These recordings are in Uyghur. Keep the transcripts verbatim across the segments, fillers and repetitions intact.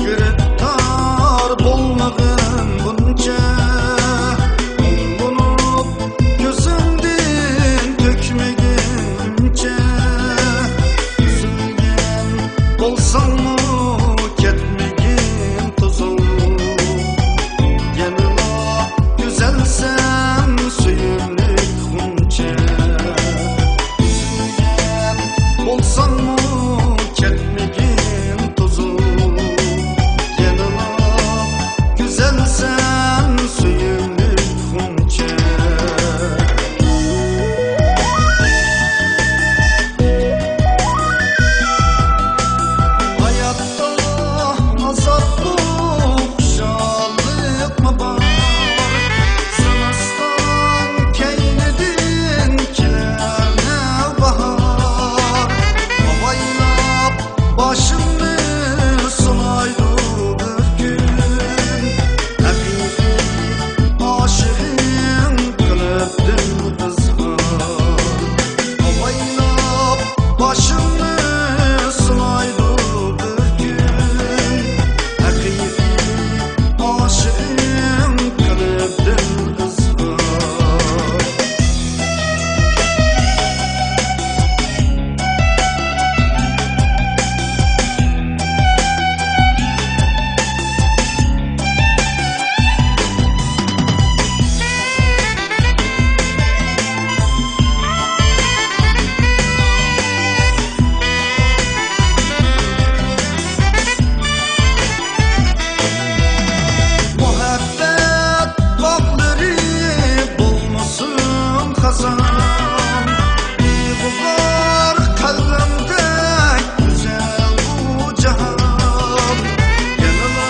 گىرىپتار بولمىغىن بۇنچە، مۇڭلىنىپ كۆزۈڭدىن تۆكمىگىنچە، ئۈزۈلگەن بولساڭمۇ كەتمىگىن توزۇپ، يەنىلا گۈزەلسەن سۆيۈملۈك غۇنچە. ئۈزۈلگەن بولساڭمۇ كەتمىگىن توزۇپ، يەنىلا گۈزەلسەن سۆيۈملۈك غۇنچە. ھاياتتا ئازابلىق خۇشاللىقمۇ بار، زىمىستان كەينىدىن كېلەر نەۋباھار. ئاۋايلاپ باشىمنى سىلايدۇ بىر كۈن، ھەقىقىي ئاشىقىڭ قەلبىمدىن ئىزھار. ئاۋايلاپ باشىمنى سىلايدۇ بىر كۈن، ھەقىقىي ئاشىقىم قەلبىمدىن ئىزھار. مۇھەببەت باغلىرى بولمىسۇن خازان، ئىغۋار قەلبىمدەك گۈزەل بۇ جاھان. يەنىلا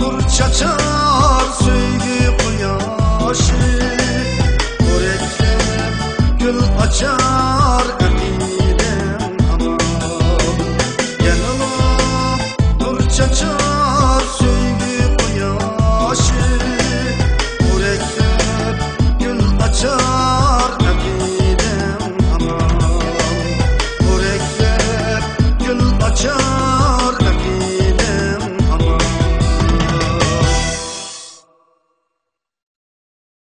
نۇر چاچار سۆيگۈ قۇياشى، پورەكلەپ گۈل ئاچار ئەقىدەم ھامان. يەنىلا نۇر چاچار